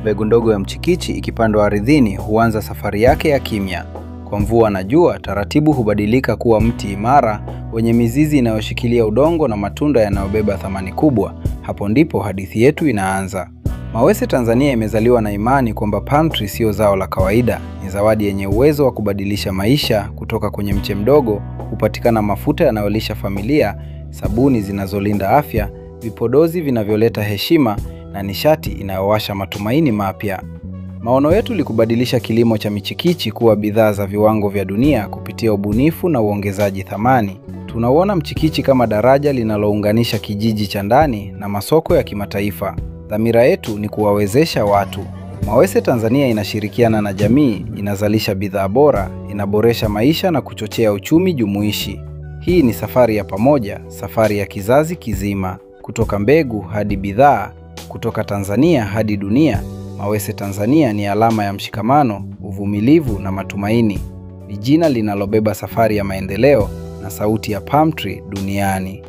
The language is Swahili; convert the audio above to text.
Mbegu ndogo ya mchikichi ikipandwa ardhini huanza safari yake ya kimya. Kwa mvua na jua, taratibu hubadilika kuwa mti imara wenye mizizi inayoshikilia udongo na matunda yanayobeba thamani kubwa. Hapo ndipo hadithi yetu inaanza. Mawese Tanzania imezaliwa na imani kwamba palm tree sio zao la kawaida, ni zawadi yenye uwezo wa kubadilisha maisha. Kutoka kwenye mche mdogo hupatikana mafuta yanayolisha familia, sabuni zinazolinda afya, vipodozi vinavyoleta heshima na nishati inayowasha matumaini mapya. Maono yetu ni kubadilisha kilimo cha michikichi kuwa bidhaa za viwango vya dunia kupitia ubunifu na uongezaji thamani. Tunauona mchikichi kama daraja linalounganisha kijiji cha ndani na masoko ya kimataifa. Dhamira yetu ni kuwawezesha watu. Mawese Tanzania inashirikiana na jamii, inazalisha bidhaa bora, inaboresha maisha na kuchochea uchumi jumuishi. Hii ni safari ya pamoja, safari ya kizazi kizima, kutoka mbegu hadi bidhaa, kutoka Tanzania hadi dunia. Mawese Tanzania ni alama ya mshikamano, uvumilivu na matumaini. Ni jina linalobeba safari ya maendeleo na sauti ya palm tree duniani.